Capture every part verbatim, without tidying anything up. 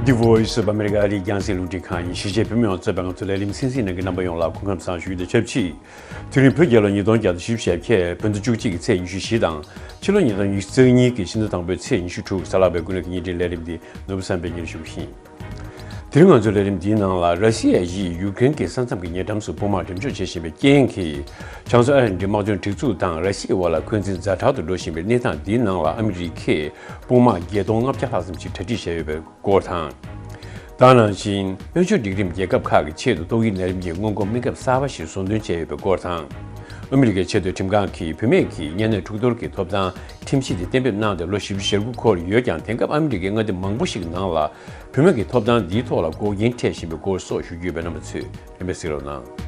The Voice of America ཨ་རིའི་རྒྱང་སྲིང་རླུང་འཕྲིན་ཁང་ཡིན། གཞིས་བྱེས་བོད་མི་ཡོངས་གཙོས་པའི་ང་ཚོ་ལས་རིམ་གསན་གཟིགས་གནང་མཁན་རྣམ་པ་ཡོངས་ལ་སྐུ་ཁམས་བཟང་ཞུ་རྒྱུ་དང་ཆབས་ཅིག་དུས་རིང་བོད་རྒྱལ་ལོ་ཉིས་སྟོང་བརྒྱ་དང་བཞི་བཅུ་ཞེ་བརྒྱད་བོད་ཟླ་བཅུ་གཅིག་གི་ཚེས་ཉི་ཤུ་བཞི་དང་ཕྱི་ལོ་ཉིས་སྟོང་ཉི་ཤུ་རྩ་གཉིས་ཀྱི་ཕྱི་ཟླ་དང་པོའི་ཚེས་ཉི་ཤུ་དྲུག་གཟའ་ལྷག་པའི་དགུན་གནས་ཀྱི་བརྙན་འཕྲིན་ལས་རིམ་འདི་ནོར་བུ་བསམ་འཕེལ་གཉིས་ཞུ་གི་ཡིན། དེ་རིང་ང་ཚོའི་ལས་རིམ་འདིའི་ནང་ལ་ར་ཤི་ཡ་ཡིས་ཡུ་ཀེ་རེན་གྱི་ས་མཚམས་ཀྱི་ཉེ་འགྲམ་སུ་དཔུང་དམག་འགྲེམས་འཇོག་བྱེད་བཞིན་པའི་རྐྱེན་གྱིས་བྱང་མཚོ་ཨེ་ལན་ཏི་དམག་དོན་སྒྲིག་འཛུགས་དང་ར་ཤི་ཡའི་དབར་ལ་འཁོན་འཛིན་ཛ་དྲག་ཏུ་འགྲོ་བཞིན་པའི་གནས་སྟངས་འདིའི་ནང་ལ་ཨ་མི་རི་ཀས་དཔུང་དམག་བརྒྱད་སྟོང་ལྔ་བརྒྱ་ལྷག་ཙམ་ཞིག་གྲ་སྒྲིག་བྱས་ཡོད་པའི་སྐོར་དང་། ད་ག་ནང་བཞིན་དབུས་ཕྱོགས་འབྲིང་རིམ་རྒྱལ་ཁབ་ཁག་གི་ཆེད་དུ་ཏོག་དབྱིབས་ནད་རིམས་ཀྱི་སྔོན་འགོག་སྨན་ཁབ་གསར་པ་ཞིག་ཟུང་འདོན་བྱས་ཡོད་པའི་སྐོར་དང་། ཨ་མི་རི་ཀའི་ཆེས་མཐོའི་ཁྲིམས་ཁང་གིས་བུད་མེད་ཀྱི་གཉན་ནད་འཁྲུག་གཏོར་གྱི་ཐོབ་ཐང་ཁྲིམས་གཞི་དེ་གཏན་འབེབས་གནང་སྟེ་ལོ་བཞི་བཅུ་ཞེ་དགུ་འཁོར་ཡོད་ཀྱང་། དེང་སྐབས་ཨ་མི་རི་ཀའི་མངའ་སྡེ་མང་པོ་ཞིག་གི་ནང་ལ་བུད་མེད་ཀྱི་ཐོབ་ཐང་འདིའི་ཐོག་ལ་འགོག་རྐྱེན་འཕྲད་བཞིན་པའི་སྐོར་སོགས་ཞུ་རྒྱུ་ཡོད་པས་རྣམ་པ་ཚོས་ལན་འདེབས་གཟིགས་རོགས་གནང་།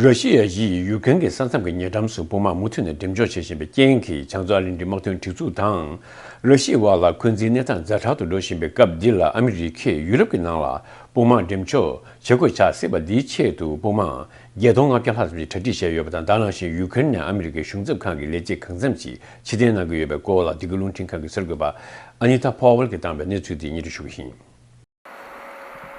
ར་ཤི་ཡ་ཡིས་ཡུ་ཀེ་རེན་གྱི་ས་མཚམས་ཀྱི་ཉེ་འགྲམ་སུ་དཔུང་དམག་མུ་མཐུད་ནས་འགྲེམས་འཇོག་བྱེད་བཞིན་པའི་རྐྱེན་གྱིས། བྱང་མཚོ་ཨེ་ལན་ཏི་དམག་དོན་སྒྲིག་འཛུགས་དང་ར་ཤི་ཡའི་དབར་ལ་འཁོན་འཛིན་གནས་སྟངས་ཛ་དྲག་ཏུ་འགྲོ་བཞིན་པའི་སྐབས་འདི་ལ། ཨ་མི་རི་ཀས་ཡུ་རོབ་ཀྱི་ནང་ལ་དཔུང་དམག་འགྲེམས་འཇོག་བྱེད་དགོས་ཆགས་སྲིད་པ་འདིའི་ཆེད་དུ་དཔུང་དམག་བརྒྱད་སྟོང་ལྔ་བརྒྱ་ལྷག་ཙམ་ཞིག་གྲ་སྒྲིག་བྱས་ཡོད་པ་དང་། ད་ག་ནང་བཞིན་ཡུ་ཀེ་རེན་ནས་ཨ་མི་རི་ཀའི་གཞུང་ཚབ་ཁང་གི་ལས་བྱེད་གང་འཚམ་ཞིག་ཕྱིར་འཐེན་གནང་གི་ཡོད་པའི་སྐོར་ལ། འདི་ག་རླུང་འཕྲིན་ཁང་གི་གསར་འགོད་པ་ཨ་ནི་ཐ་ཕོ་ཝེལ་གྱིས་བཏང་བའི་གནས་ཚུལ་དེ་སྙན་སྒྲོན་ཞུ་གི་ཡིན།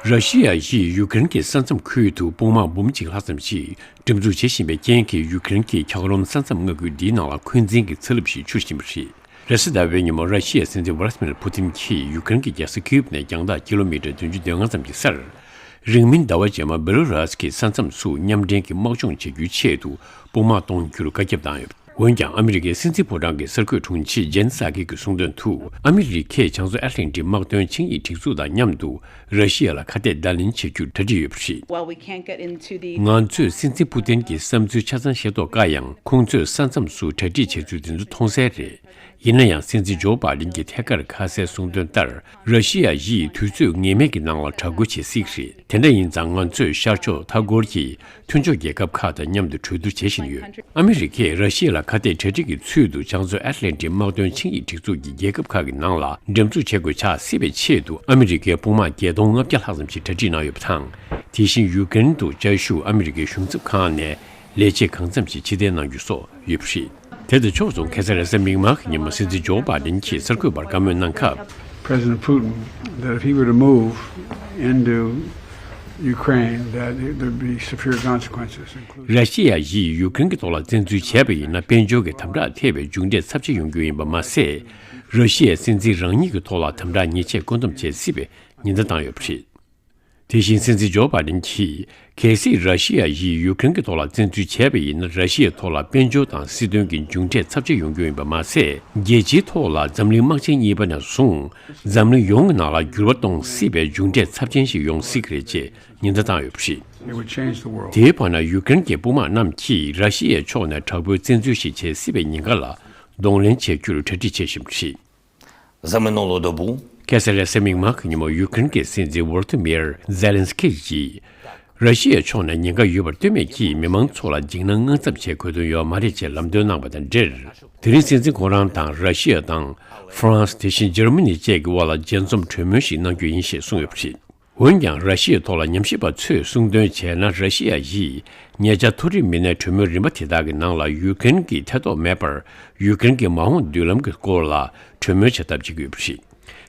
ར་ཤི་ཡ་ཡིས་ཡུ་ཀེ་རེན་གྱི་ས་མཚམས་ཁུལ་དུ་དཔུང་དམག་འབུམ་གཅིག་ལྷག་ཙམ་ཞིག་འགྲེམས་འཛུགས་བྱེད་བཞིན་པའི་རྐྱེན་གྱིས། ཡུ་ཀེ་རེན་གྱི་འཁྱགས་རོམ་ས་མཚམས་མངའ་ཁུལ་འདིའི་ནང་ལ་འཁོན་འཛིན་གྱི་ཚ་རླབས་ཤིག་འཕྱུར་བཞིན་པ་རེད། རེས་གཟའ་ཟླ་བའི་ཉིན་མོ་ར་ཤི་ཡའི་སྲིད་འཛིན་ཝ་ལ་ཏི་མིར་ཕུ་ཏིན་གྱིས་ཡུ་ཀེ་རེན་གྱི་རྒྱལ་ས་ཁིའུབ་ནས་རྒྱང་ཐག་ཀི་ལོ་མི་ཊར་བདུན་ཅུ་དོན་ལྔ་ཙམ་གྱི་སར། རིང་མིན་ཟླ་བ་རྗེས་མ་བེ་ལོ་རཱས་ཀྱི་ས་མཚམས་སུ་མཉམ་འབྲེལ་གྱི་དམག་སྦྱོང་བྱེད་རྒྱུའི་ཆེད་དུ་དཔུང་དམག་གཏོང་རྒྱུར་བཀའ་ཁྱབ་བཏང་ཡོད། འོན་ཀྱང་། ཨ་མི་རི་ཀའི་སྲིད་འཛིན་ཕོ་བྲང་གི་གསར་འགོད་དྲུང་ཆེ་ཇེན་སཱ་ཀི་གིས་གསུངས་དོན་དུ། ཨ་མི་རི་ཀས་བྱང་མཚོ་ཨེཊ་ལན་ཊིག་དམག་དོན་ཆིངས་ཡིག་སྒྲིག་འཛུགས་དང་མཉམ་དུ་ར་ཤི་ཡ་ལ་ཁ་གཏད་བརྡ་ལན་བྱེད་རྒྱུར་གྲ་སྒྲིག་ཡོད་པ་རེད། While we can't get into the ང་ཚོས་སྲིད་འཛིན་ཕུ་ཏིན་གྱི་བསམ་ཚུལ་ཆ་ཚང་ཤེས་རྟོགས་དཀའ་ཡང་། ཁོང་ཚོས་ས་མཚམས་སུ་གྲ་སྒྲིག་བྱེད་ཚུལ་དེ་ཚོ་མཐོང་གསལ་རེད། ཡིན་ན་ཡང་། སྲིད་འཛིན་ཇོ་བྷའི་ཌེན་གྱིས་ཐད་ཀར་ཁ་གསལ་གསུངས་དོན་ལྟར། ར་ཤི་ཡ་ཡིས་དུས་ཚོད་ངེས་མེད་ཀྱི་ནང་ལ་དྲག་རྒོལ་བྱེད་སྲིད་ཀྱི་རེད། དེ་འདྲ་ཡིན་ཙང་། ང་ཚོས་ཤར་ཕྱོགས་མཐའ་འཁོར་གྱི་མཐུན་ཕྱོགས་རྒྱལ་ཁབ་ཁག་དང་མཉམ་དུ་གྲོས་བསྡུར་བྱེད་བཞིན་ཡོད། ཨ་མི་རི་ཀས་ར་ཤི་ཡ་ལ་ཁ་གཏད་གྲ་སྒྲིག་གི་ཚུལ་དུ། བྱང་མཚོ་ཨེཊ་ལན་ཊིག་དམག་དོན་ཆིངས་ཡིག་སྒྲིག་འཛུགས་ཀྱི་རྒྱལ་ཁབ་ཁག་གི་ནང་ལ་འགྲེམས་འཛུགས་བྱེད་དགོས་ཆགས་སྲིད་པའི་ཆེད་དུ། ཨ་མི་རི་ཀའི་དཔུང་དམག་བརྒྱད་སྟོང་ལྔ་བརྒྱ་ལྷག་ཙམ་ཞིག་གྲ་སྒྲིག་གནང་ཡོད་པ་དང་། དེ་བཞིན་ཡུ་ཀེ་རེན་དུ་བཅའ་བཞུགས་ཨ་མི་རི་ཀའི་གཞུང་ཚབ་ཁང་ནས་ལས་བྱེད་གང་འཚམ་ཞིག་ཕྱིར་འཐེན་གནང་རྒྱུ་སོགས་ཡོད་པ་རེད། དེ་དང་ཕྱོགས་མཚུངས། ཁ་སང་རེས་གཟའ་མིག་དམར་གྱི་ཉིན་མོ། སྲིད་འཛིན་ཇོ་བྷའི་ཌེན་གྱིས་གསར་འགོད་པར་བཀའ་མོལ་གནང་སྐབས། President Putin, that if he were to move into Ukraine, that it, there'd be severe consequences, including ར་ཤི་ཡ་ཡིས་ཡུ་ཀེ་རེན་གྱི་ཐོག་ལ་བཙན་འཛུལ་བྱས་པ་ཡིན་ན། དཔལ་འབྱོར་གྱི་དམ་དྲག་ཐེབས་པའི་མཇུག་འབྲས་ཚབས་ཆེ་ཡོང་རྒྱུ་ཡིན་པ་མ་ཟད། ར་ཤི་ཡའི་སྲིད་འཛིན་རང་ཉིད་ཀྱི་ཐོག་ལ་དམ་དྲག་ཉེས་ཆད་བཀོད་འདོམས་བྱེད་སྲིད་པའི་ཉེན་བརྡ་བཏང་ཡོད་པ་རེད། དེ་བཞིན། སྲིད་འཛིན་ཇོ་བྷའི་ཌེན་གྱིས། གལ་སྲིད་ར་ཤི་ཡ་ཡིས་ཡུ་ཀེ་རེན་གྱི་ཐོག་ལ་བཙན་འཛུལ་བྱས་པ་ཡིན་ན། ར་ཤི་ཡའི་ཐོག་ལ་དཔལ་འབྱོར་དང་སྲིད་དོན་གྱི་མཇུག་འབྲས་ཚབས་ཆེ་ཡོང་རྒྱུ་ཡིན་པ་མ་ཟད། རྒྱལ་སྤྱིའི་ཐོག་ལ་འཛམ་གླིང་དམག་ཆེན་གཉིས་པ་ནས་བཟུང་། འཛམ་གླིང་ཡོངས་ཀྱི་ནང་ལ་འགྱུར་བ་གཏོང་སྲིད་པའི་མཇུག་འབྲས་ཚབས་ཆེན་ཞིག་ཡོང་སྲིད་ཀྱི་རེད་ཅེས་ཉེན་བརྡ་བཏང་ཡོད་པ་རེད། It would change the world. དེའི་བར་ན། ཡུ་ཀེ་རེན་གྱི་དཔུང་དམག་རྣམས་ཀྱིས་ར་ཤི་ཡའི་ཕྱོགས་ནས་དྲག་པོའི་བཙན་འཛུལ་ཞིག་བྱེད་སྲིད་པའི་ཉེན་ཁ་ལ་གདོང་ལེན་བྱེད་རྒྱུར་གྲ་སྒྲིག་བྱེད་བཞིན་པ་རེད། Za minulą dobą ཁ་སང་རེས་གཟའ་མིག་དམར་གྱི་ཉིན་མོ། ཡུ་ཀེ་རེན་གྱི་སྲིད་འཛིན་ཝོ་ལོ་ཏི་མིར་ཛེ་ལན་སི་ཀི་ཡིས། ར་ཤི་ཡའི་ཕྱོགས་ནས་ཉེན་ཁ་ཡོད་པར་ལྟོས་མེད་ཀྱིས། མི་མང་ཚོ་ལ་འཇིགས་སྣང་དངངས་འཚབ་བྱེད་དགོས་དོན་ཡོད་མ་རེད་ཅེས་ལམ་སྟོན་གནང་བ་དང་འབྲེལ། དེ་རིང་སྲིད་འཛིན་ཁོང་རང་དང་། ར་ཤི་ཡ་དང་ཧྥ་རན་སི། དེ་བཞིན་འཇར་མ་ནི་བཅས་ཀྱི་དབར་ལ་མཇལ་འཛོམས་གྲོས་མོལ་ཞིག་གནང་རྒྱུ་ཡིན་ཞེས་གསུངས་ཡོད་པ་རེད། འོན་ཀྱང་། ར་ཤི་ཡའི་ཐོག་ལ་ཉམས་ཞིབ་པ་ཚོས་གསུངས་དོན་བྱས་ན། ར་ཤི་ཡ་ཡིས་ཉེ་ཆར་མཐོ་རིམ་མི་སྣའི་གྲོས་མོལ་རིམ་པ་དེ་དག་གི་ནང་ལ། ཡུ་ཀེ་རེན་གྱིས་ཐེ་གཏོགས་མེད་པར། ཡུ་ཀེ་རེན་གྱི་མ་འོངས་མདུན་ལམ་གྱི་སྐོར་ལ་གྲོས་མོལ་བྱ་ཐབས་བྱེད་ཀྱི་ཡོད་པ་རེད།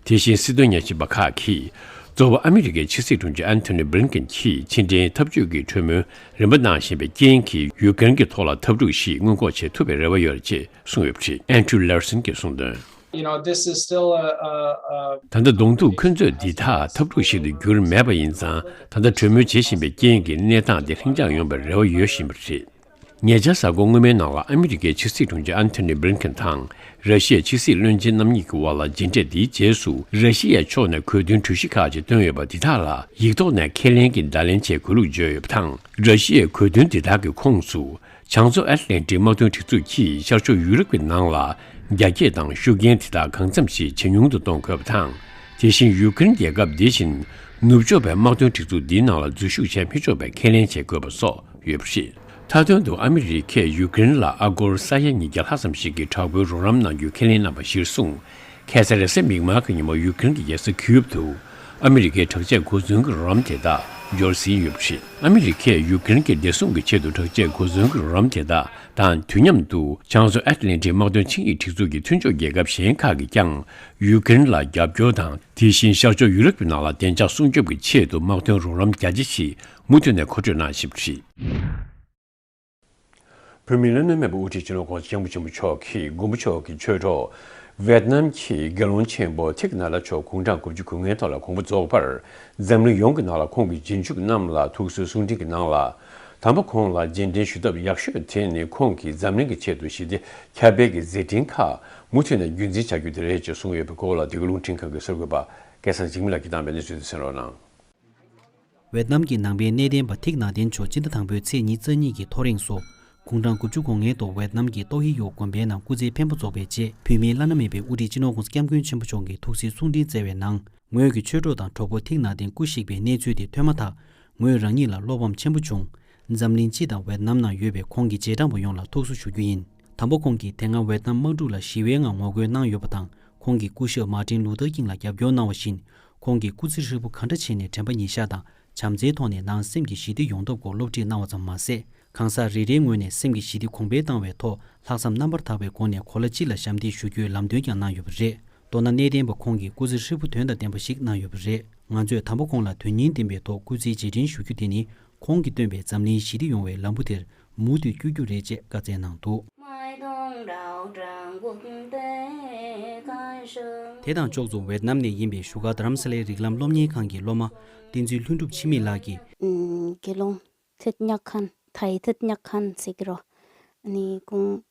དེ་བཞིན། སྲིད་དོན་ཉམས་ཞིབ་པ་ཁག་གིས། གཙོ་བོ་ཨ་མི་རི་ཀའི་ཕྱི་སྲིད་དྲུང་ཆེ་ཨན་ཐོ་ནི་བྷི་ལིན་ཀེན་གྱིས། ཕྱི་འབྲེལ་འཐབ་ཇུས་ཀྱི་གྲོས་མོལ་རིམ་པ་གནང་བཞིན་པའི་རྐྱེན་གྱིས། ཡུ་ཀེ་རེན་གྱི་ཐོག་ལ་འཐབ་འཁྲུག་ཞིག་སྔོན་འགོག་བྱེད་ཐུབ་པའི་རེ་བ་ཡོད་རེད་ཅེས་གསུངས་ཡོད་པ་རེད། ཨན་ཌྲུ་ལར་སན་གྱིས་གསུངས་དོན། You know, this is still a, a, a ད་ལྟ་གདོང་ཐུག་འཁོན་རྩོད་འདི་དག་འཐབ་འཁྲུག་ཞིག་ཏུ་འགྱུར་མེད་པ་ཡིན་ཙང་། ད་ལྟ་གྲོས་མོལ་བྱེད་བཞིན་པའི་རྐྱེན་གྱིས། གནས་སྟངས་འདི་ལྷིང་འཇགས་ཡོང་བའི་རེ་བ་ཡོད་བཞིན་པ་རེད། ཉེ་ཆར་གཟའ་འཁོར་སྔོན་མའི་ནང་ལ། ཨ་མི་རི་ཀའི་ཕྱི་སྲིད་དྲུང་ཆེ་ཨན་ཐོ་ནི་བྷི་ལིན་ཀེན་དང་། ར་ཤི་ཡའི་ཕྱི་སྲིད་བློན་ཆེན་རྣམ་གཉིས་ཀྱི་དབར་ལ་མཇལ་འཕྲད་འདིའི་རྗེས་སུ། ར་ཤི་ཡའི་ཕྱོགས་ནས་གོ་བསྡུར་གྲོས་གཞི་ཁག་ཅིག་བཏོན་ཡོད་པ་འདི་དག་ལ། ཡིག་ཐོག་ནས་ཁས་ལེན་གྱི་བརྡ་ལན་བྱེད་དགོས་ལུགས་བརྗོད་ཡོད་པ་དང་། ར་ཤི་ཡའི་གོ་བསྡུར་འདི་དག་གི་ཁོངས་སུ། བྱང་མཚོ་ཨེཊ་ལན་ཊིག་དམག་དོན་སྒྲིག་འཛུགས་ཀྱིས་ཤར་ཕྱོགས་ཡུ་རོབ་ཀྱི་ནང་ལ་རྒྱ་སྐྱེད་དང་ཤུགས་རྐྱེན་དེ་དག་གང་འཚམ་ཞིག་ཇེ་ཉུང་དུ་གཏོང་དགོས་པ་དང་། དེ་བཞིན་ཡུ་ཀེ་རེན་རྒྱལ་ཁབ་འདི་བཞིན་ནུབ་ཕྱོགས་པའི་དམག་དོན་སྒྲིག་འཛུགས་འདིའི་ནང་ལ་འཛུལ་ཞུགས་བྱེད་མི་ཆོག་པའི་ཁས་ལེན་བྱེད་དགོས་པ་སོགས་ཡོད་པ་རེད། མཐའ་དོན་དུ་ཨ་མི་རི་ཀས་ཡུ་ཀེ་རེན་ལ་ཨ་སྒོར་ས་ཡ་ཉིས་བརྒྱ་ལྷག་ཙམ་ཞིག་གི་དྲག་པོའི་རོགས་རམ་གནང་རྒྱུའི་ཁས་ལེན་གནང་བ་གཞིར་བཟུང་། ཁ་སང་རེས་གཟའ་མིག་དམར་གྱི་ཉིན་མོ། ཡུ་ཀེ་རེན་གྱི་རྒྱལ་ས་ཁིའུབ་ཏུ། ཨ་མི་རི་ཀའི་དྲག་ཆས་གོ་མཚོན་གྱི་རོགས་རམ་དེ་དག་འབྱོར་ཟིན་ཡོད་པ་རེད། ཨ་མི་རི་ཀས་ཡུ་ཀེ་རེན་གྱི་བདེ་སྲུང་གི་ཆེད་དུ་དྲག་ཆས་གོ་མཚོན་གྱི་རོགས་རམ་དེ་དག་དང་དུས་མཉམ་དུ་བྱང་མཚོ་ཨེཊ་ལན་ཊིག་དམག་དོན་ཆིངས་ཡིག་སྒྲིག་འཛུགས་ཀྱི་མཐུན་ཕྱོགས་རྒྱལ་ཁབ་གཞན་ཁག་གིས་ཀྱང་ཡུ་ཀེ་རེན་ལ་རྒྱབ་སྐྱོར་དང་། དེ་བཞིན་ཤར་ཕྱོགས་ཡུ་རོབ་ཀྱི་ནང་ལ་བདེ་འཇགས་སྲུང་སྐྱོབ་ཀྱི་ཆེད་དུ་དམག་དོན་རོགས་རམ་རྒྱ་ཆེ་ཞིག་མུ་མཐུད་ནས་མཁོ་སྤྲོད་གནང་བཞིན་པ་རེད། བོད་མིའི་བླ་ན་མེད་པའི་དབུ་ཁྲིད་སྤྱི་ནོར་༧གོང་ས་༧སྐྱབས་མགོན་ཆེན་པོ་མཆོག་གིས་མགོན་པོ་མཆོག་གི་ཆོས་གྲོགས་ཝེད་ནམ་གྱི་དགེ་སློང་ཆེན་པོ་ཐིག་ན་ལ་མཆོག་དགུང་གྲངས་དགུ་བཅུ་གོ་ལྔའི་ཐོག་ལ་དགོངས་པ་རྫོགས་པར། འཛམ་གླིང་ཡོངས་ཀྱི་ནང་ལ་ཁོང་གི་རྗེས་འཇུག་རྣམས་ལ་ཐུགས་གསོའི་གསུང་འཕྲིན་གྱི་ནང་ལ། དམ་པ་ཁོང་ལ་རྗེས་དྲན་ཞུ་ཐབས་ཡག་ཤོས་དེ་ནི་ཁོང་གིས་འཛམ་གླིང་གི་ཆེད་དུ་ཞི་བདེ་ཁྱབ་སྤེལ་གྱི་མཛད་འཕྲིན་ཁག་མུ་མཐུད་ནས་རྒྱུན་འཛིན་བྱ་རྒྱུ་དེ་རེད་ཅེས་གསུངས་ཡོད་པའི་སྐོར་ལ། འདི་ག་རླུང་འཕྲིན་ཁང་གི་གསར་འགོད་པ་སྐལ་བཟང་འཇིགས་མེད་ལགས་ཀྱིས་བཏང་བའི་གནས་ཚུལ་དེ་གསན་རོགས་གནང་། ཝེད་ནམ་གྱི་ནང་པའི་གནས་བརྟན་པ་ཐིག་ནཱ་ཏེན་མཆོག་སྤྱི་ཟླ་དང་པོའི་ཚེས་ཉི་ཤུ་རྩ་གཉིས་ཀྱི་ཐོ་རེངས་སུ། དགུང་གྲངས་དགུ་བཅུ་གོ་ལྔའི་ཐོག་ཝེད་ནམ་གྱི་ཏོག་ཧི་ཡོ་དགོན་པའི་ནང་སྐུ་ཚེའི་འཕེན་པ་རྫོགས་པའི་རྗེས། བོད་མིའི་བླ་ན་མེད་པའི་དབུ་ཁྲིད་སྤྱི་ནོར་༧གོང་ས་༧སྐྱབས་མགོན་ཆེན་པོ་མཆོག་གིས་ཐུགས་གཟིགས་གསུང་འཕྲིན་བསྩལ་བའི་ནང་། ངོས་ཀྱི་ཆོས་གྲོགས་དང་གྲོགས་པོ་ཐིག་ནཱ་ཏེན་སྐུ་གཤེགས་པའི་གནས་ཚུལ་དེ་ཐོས་མ་ཐག། ངོས་རང་ཉིད་ལ་བློ་ཕམ་ཆེན་པོ་བྱུང་། འཛམ་གླིང་སྤྱི་དང་ཝེད་ནམ་ནང་ཡོད་པའི་ཁོང་གི་རྗེས་འབྲང་པ་ཡོངས་ལ་ཐུགས་གསོ་ཞུ་རྒྱུ་ཡིན། དམ་པ་ཁོང་གིས་དེ་སྔ་ཝེད་ནམ་དམག་འཁྲུག་ལ་ཞི་བའི་ངང་ངོ་རྒོལ་གནང་ཡོད་པ་དང་། ཁོང་གི་སྐུ་ཞབས་མཱ་ཏིན་ལུ་ཐར་ཀིང་ལ་རྒྱབ་སྐྱོར་གནང་བ་བཞིན། ཁོང་གིས་སྐུ་ཚེ་ཧྲིལ་པོ་ག་འདྲ་བྱས་ནས་དྲན་པ་ཉེར་བཞག་དང་བྱམས་བརྩེའི་ཐོག་ནས་ནང་སེམས་ཀྱི་ཞི་བདེ་ཡོང་ཐབས་སྐོར་སློབ་ཁྲིད་གནང་བ་ཙམ་མ་ཟད། གང་ཟག་རེ་རེའི་ངོས་ནས་སེམས་ཀྱི་ཞི་བདེ་གོང་འཕེལ་བཏང་བའི་ཐོག་ལྷག་བསམ་རྣམ་པར་དག་པའི་སྒོ་ནས་གོ་ལ་སྤྱི་ལ་ཞབས་འདེགས་ཞུ་རྒྱུའི་ལམ་སྟོན་ཀྱང་གནང་ཡོད་པ་རེད། མདོར་ན་གནས་བརྟན་པ་ཁོང་གིས་སྐུ་ཚེ་ཧྲིལ་པོ་དོན་དང་ལྡན་པ་ཞིག་གནང་ཡོད་པ་རེད། ང་ཚོས་དམ་པ་ཁོང་ལ་དོན་སྙིང་ལྡན་པའི་ཐོག་སྐུ་ཚེའི་རྗེས་དྲན་ཞུ་རྒྱུ་དེ་ནི། ཁོང་གིས་སྟོན་པའི་འཛམ་གླིང་ཞི་བདེ་ཡོང་བའི་ལམ་བུ་དེར་མུ་མཐུད་བསྐྱོད་རྒྱུ་རེད་ཅེས་བཀའ་སྩལ་གནང་འདུག། དེ་དང་ཕྱོགས་མཚུངས་ཝེད་ནམ་ནས་ཡིན་པའི་བཞུགས་སྒར་རྡ་རམ་ས་ལའི་རིགས་ལམ་སློབ་གཉེར་ཁང་གི་སློབ་མ་བསྟན་འཛིན་ལྷུན་གྲུབ་འཆི་མེད་ལགས་ཀྱིས། ཨུམ། དགེ་སློང་ཐེད་ཉག་ཁན། ཐའི་ཐེད་ཉག་ཁན་ཟེར་གི་རོ། ཨ་ནི་ཁོང་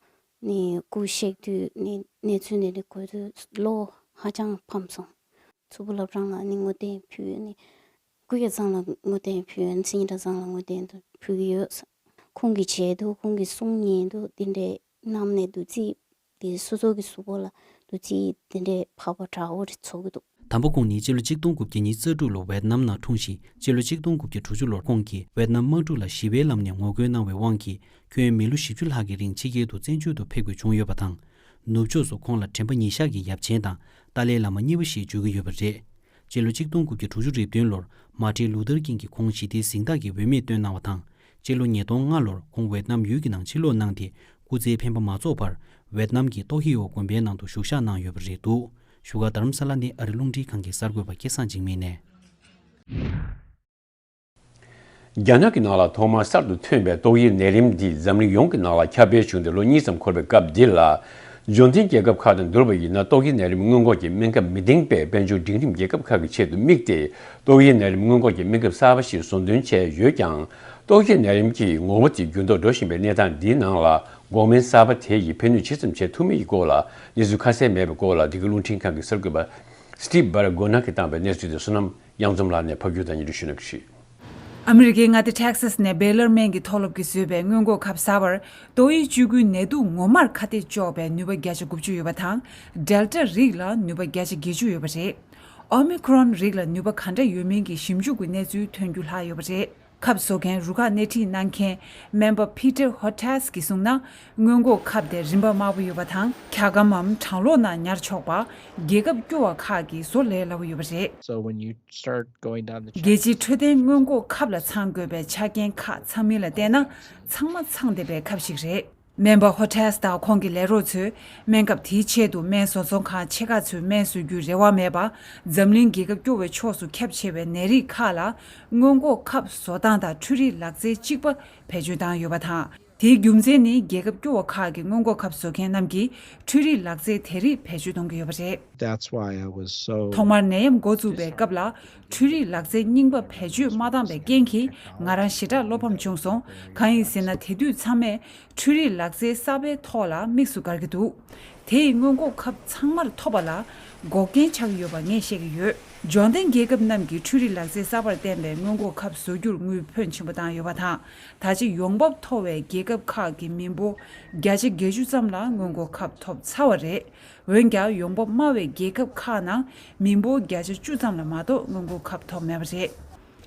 ནི་སྐུ་གཤེགས་དུས་ནི་གནས་ཚུལ་ནི་ནི་གོ་དུས་བློ་ཧ་ཅང་ཕམ་སོང་། མཚུར་ཕུ་སློབ་གྲྭ་ལ་ནི་ངོ་དེབ་ཕུལ་ནི། སྐུ་ཡ་ཚང་ལ་ངོ་དེབ་ཕུལ། མཚན་ཉིད་གྲྭ་ཚང་ལ་ངོ་དེབ་ཕུལ་གི་ཡོད། ཁོང་གི་བྱས་འདུག། ཁོང་གི་གསུང་ཉན་འདུག། དེ་འདྲའི་གནམ་ནས་བདུད་རྩི་དེ་སོ་སོ་གི་གཟུགས་པོ་ལ་བདུད་རྩི་དེ་འདྲའི་བབས་པ་འདྲ་བོ་རེ་ཚོར་གི་འདུག། དམ་པ་ཁོང་ནི་སྤྱི་ལོ་གཅིག་སྟོང་དགུ་བརྒྱ་ཉི་ཤུ་རྩ་དྲུག་ལོར་ཝེད་ནམ་ནང་འཁྲུངས་ཤིང་། སྤྱི་ལོ་གཅིག་སྟོང་དགུ་བརྒྱ་དྲུག་ཅུ་ལོར་ཁོང་གིས་ཝེད་ནམ་དམག་འཁྲུག་ལ་ཞི་བའི་ལམ་ནས་ངོ་རྒོལ་གནང་བའི་དབང་གིས། ཁྱོན་མི་ལོ་བཞི་བཅུ་ལྷག་གི་རིང་ཕྱི་རྒྱལ་དུ་བཙན་བྱོལ་དུ་ཕེབས་དགོས་བྱུང་ཡོད་པ་དང་། ནུབ་ཕྱོགས་སུ་ཁོང་ལ་དྲན་པ་ཉེར་བཞག་གི་ཡབ་ཆེན་དང་ཏཱ་ལའི་བླ་མ་གཉིས་པ་ཞེས་བརྗོད་ཀྱི་ཡོད་པ་རེད། སྤྱི་ལོ་གཅིག་སྟོང་དགུ་བརྒྱ་དྲུག་ཅུ་རེ་བདུན་ལོར་མཱ་ཏིན་ལུ་ཐར་ཀིང་གིས་ཁོང་ཞི་བདེའི་གཟེངས་རྟགས་ཀྱི་འོས་མིར་བཏོན་གནང་བ་དང་། སྤྱི་ལོ་ཉིས་སྟོང་ལྔ་ལོར་ཁོང་ཝེད་ནམ་ཡུལ་གྱི་ནང་ཕྱིར་ལོག་གནང་སྟེ། སྐུ་ཚེའི་འཕེན་པ་མ་རྫོགས་བར་ཝེད་ནམ་གྱི་ཏོག་ཧི་ཡོ་དགོན་པའི་ནང་དུ་བཞུགས་ཞག་གནང་ཡོད་པ་རེད་འདུག། བཞུགས་སྒར་རྡ་རམ་ས་ལ་ནས་ཨ་རི་རླུང་འཕྲིན་ཁང་གི་གསར་འགོད་པ་སྐལ་བཟང་འཇིགས་མེད་ནས། རྒྱ་ནག་གི་ནང་ལ་ཐོག་མར་གསར་དུ་ཐོན་པའི་ཏོག་དབྱིབས་ནད་རིམས་འདི་འཛམ་གླིང་ཡོངས་ཀྱི་ནང་ལ་ཁྱབ་སྤེལ་བྱུང་སྟེ་ལོ་གཉིས་ཙམ་འཁོར་བའི་སྐབས་འདི་ལ། འབྱོར་ལྡན་རྒྱལ་ཁབ་ཁག་དང་བསྡུར་བ་ཡིན་ན། ཏོག་དབྱིབས་ནད་རིམས་སྔོན་འགོག་གི་སྨན་ཁབ་མི་འདེང་བའི་དཔལ་འབྱོར་འབྲིང་རིམ་རྒྱལ་ཁབ་ཁག་གི་ཆེད་དུ་དམིགས་ཏེ། ཏོག་དབྱིབས་ནད་རིམས་སྔོན་འགོག་གི་སྨན་ཁབ་གསར་པ་ཞིག་བཟོ་འདོན་བྱས་ཡོད་ཀྱང་། ཏོག་དབྱིབས་ནད་རིམས་ཀྱི་ངོ་བོ་དེ་འགྱུར་ལྡོག་འགྲོ་བཞིན་པའི་གནས་སྟངས་འདིའི་ནང་ལ། འགོག་སྨན་གསར་པ་དེ་ཡིས་ཕན་ནུས་ཇི་ཙམ་བྱེད་ཐུབ་མིན་གྱི་སྐོར་ལ་གནས་ཚུལ་ཁ་གསལ་མེད་པའི་སྐོར་ལ། འདི་ག་རླུང་འཕྲིན་ཁང་གི་གསར་འགོད་པ་སི་ཊིབ་བྷ་ར་གོ་ནག་གིས་བཏང་པའི་གནས་ཚུལ་དེ་བསོད་ནམས་གཡང་འཛོམས་ལགས་ནས་ཕབ་སྒྱུར་དང་སྙན་སྒྲོན་ཞུ་གནང་གི་རེད། ཨ་མི་རི་ཀའི་མངའ་སྡེ་ཊེག་སཱས་ནས་བེ་ལར་སྨན་གྱི་མཐོ་སློབ་ཀྱིས་བཟོས་པའི་སྔོན་འགོག་ཁབ་གསར་པར་ཏོག་དབྱིབས་བཅུ་དགུའི་ནད་དུག་ངོ་མར་ཁ་གཏད་གཅོག་པའི་ནུས་པ་བརྒྱ་ཆ་དགུ་བཅུ་ཡོད་པ་དང་། ཌེལ་ཊ་རིགས་ལ་ནུས་པ་བརྒྱ་ཆ་བརྒྱད་ཅུ་ཡོད་པ་རེད། ཨོ་མི་ཁོ་རོན་རིགས་ལ་ནུས་པ་ག་འདྲ་ཡོད་མིན་གྱི་ཞིབ་འཇུག་གི་གནས་ཚུལ་ཐོན་རྒྱུ་ལྷག་ཡོད་པ་རེད། ཁབ་བཟོ་མཁན་རུ་ཁག་སྣེ་ཁྲིད་གནང་མཁན་སྨན་པ་ཕི་ཏར་ཧོ་ཊེས་ཀྱིས་གསུངས་ན། སྔོན་འགོག་ཁབ་དེ་རིན་པ་དམའ་པོ་ཡོད་པ་དང་། འཁྱག་སྒམ་མམ་གྲང་གློག་ནང་ཉར་ཆོག་པ། རྒྱལ་ཁབ་སྐྱོ་བ་ཁག་གིས་བཟོ་ལས་སླ་པོ་ཡོད་པ་རེད། So when you start going down the རྒྱལ་སྤྱིའི་འཕྲོད་བསྟེན་སྔོན་འགོག་ཁབ་ལ་ཚང་དགོས་པའི་ཆ་རྐྱེན་ཁག་ཚང་མིན་ལ་བལྟས་ན། ཚང་མ་ཚང་བསྡད་པའི་ཁབ་ཞིག་རེད། སྨན་པ་ཧོ་ཊེས་དང་ཁོང་གི་ལས་རོགས་ཚོས་སྨན་ཁབ་དེའི་ཆེད་དུ་སྨན་བཟོ་ཚོང་ཁང་ཆེ་ཁག་ཚོས་སྨན་བཟོ་རྒྱུའི་རེ་བ་མེད་པར། འཛམ་གླིང་རྒྱལ་ཁབ་སྐྱོ་བའི་ཕྱོགས་སུ་ཁྱབ་ཆེ་བའི་ནད་རིགས་ཁག་ལ་སྔོན་འགོག་ཁབ་བཟོ་སྟངས་དང་འཕྲུལ་རིག་ལག་རྩལ་གཅིག་པ་བེད་སྤྱོད་བཏང་ཡོད་པ་དང་། དེའི་རྒྱུ་མཚན་ནི། རྒྱལ་ཁབ་སྐྱོ་བ་ཁག་གི་སྔོན་འགོག་ཁབ་བཟོ་མཁན་རྣམས་ཀྱིས་འཕྲུལ་རིག་ལག་རྩལ་དེ་རིགས་བེད་སྤྱོད་གཏོང་གི་ཡོད་པ་རེད། That's why I was so ཐོག་མར་ནད་ཡམས་འགོ་བཙུགས་པའི་སྐབས་ལ། འཕྲུལ་རིག་ལག་རྩལ་རྙིང་པ་བེད་སྤྱོད་མ་བཏང་པའི་རྐྱེན་གྱིས། ང་རང་ཞེ་དྲག་བློ་ཕམ་བྱུང་སོང་། གང་ཡིན་ཟེར་ན། དེ་དུས་ཚང་མས་འཕྲུལ་རིག་ལག་རྩལ་གསར་པའི་ཐོག་ལ་དམིགས་སུ་བཀར་གྱི་འདུག། དེ་ཡིས་སྔོན་འགོག་ཁབ་ཚང་མར་ཐོབ་པ་ལ་འགོག་རྐྱེན་ཆགས་ཀྱི་ཡོད་པ་ངས་ཤེས་ཀྱི་ཡོད། འབྱོར་ལྡན་རྒྱལ་ཁབ་རྣམས་ཀྱིས་འཕྲུལ་རིག་ལག་རྩལ་གསར་པར་བརྟེན་པའི་སྔོན་འགོག་ཁབ་བཟོ་རྒྱུར་དངུལ་ཕོན་ཆེན་པོ་བཏང་ཡོད་པ་དང་། ད་ཆ་ཡོང་འབབ་མཐོ་བའི་རྒྱལ་ཁབ་ཁག་གི་མི་འབོར་བརྒྱ་ཆ་བརྒྱད་ཅུ་ཙམ་ལ་སྔོན་འགོག་ཁབ་ཐོབ་ཚར་བ་རེད། འོན་ཀྱང་། ཡོང་འབབ་དམའ་བའི་རྒྱལ་ཁབ་ཁག་ནང་མི་འབོར་བརྒྱ་ཆ་བཅུ་ཙམ་ལ་མ་གཏོགས་སྔོན་འགོག་ཁབ་ཐོབ་མེད་པ་རེད།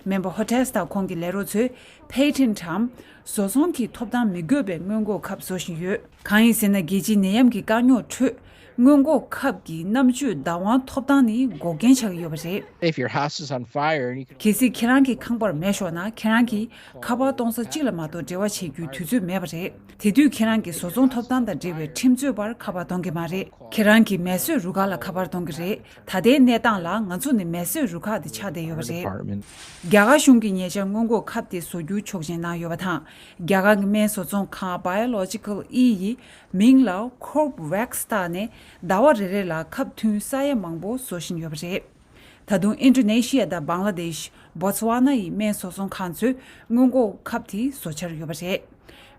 སྨན་པ་ཧོ་ཊེས་དང་ཁོང་གི་ལས་རོགས་ཚོས་པེ་ཊེན་ཊམ་བཟོ་ཚོང་གི་ཐོབ་ཐང་མི་དགོས་པའི་སྔོན་འགོག་ཁབ་བཟོ་བཞིན་ཡོད། གང་ཡིན་ཟེར་ན། རྒྱལ་སྤྱིའི་ནད་ཡམས་ཀྱི་དཀའ་རྙོག་ཁྲོད། སྔོན་འགོག་ཁབ་ཀྱི་གནམ་གཅོད་བདག་དབང་ཐོབ་ཐང་ནི་འགོག་རྐྱེན་ཆགས་ཀྱི་ཡོད་པ་རེད། If your house is on fire and you can གལ་སྲིད་ཁྱེད་རང་གི་ཁང་པར་མེ་ཤོར་ན། ཁྱེད་རང་གིས་ཁ་པར་གཏོང་ས་གཅིག་ལ་མ་གཏོགས་འབྲེལ་བ་བྱེད་རྒྱུའི་དུས་ཚོད་མེད་པ་རེད། དེ་དུས་ཁྱེད་རང་གི་བཟོ་ཚོང་ཐོབ་ཐང་དང་འབྲེལ་བའི་ཁྲིམས་རྩོད་པར་ཁ་པར་གཏོང་གི་མ་རེད། ཁྱེད་རང་གི་མེ་གསོད་རུ་ཁག་ལ་ཁ་པར་གཏོང་གི་རེད། ད་ལྟའི་གནས་སྟངས་ལ་ང་ཚོ་ནི་མེ་གསོད་རུ་ཁག་དེ་ཆགས་བསྡད་ཡོད་པ་རེད། རྒྱ་གར་གཞུང་གིས་ཉེ་ཆར་སྔོན་འགོག་ཁབ་དེ་བཟོ་རྒྱུ་ཆོག་མཆན་གནང་ཡོད་པ་དང་། རྒྱ་གར་གྱི་སྨན་བཟོ་ཚོང་ཁང་Biological E ཡི་མིང་ལ་Corbevax བཏགས་ནས་ཟླ་བ་རེ་རེ་ལ་ཁབ་ཐུན་ས་ཡ་མང་པོ་བཟོ་བཞིན་ཡོད་པ་རེད། ད་དུང་ཨིན་ཌོ་ནེ་ཤི་ཡ་དང་བང་ལ་དེཤ། བོ་ཙི་ཝ་ན་ཡི་སྨན་བཟོ་ཚོང་ཁང་ཚོས་སྔོན་འགོག་ཁབ་དེ་བཟོ་འཆར་ཡོད་པ་རེད།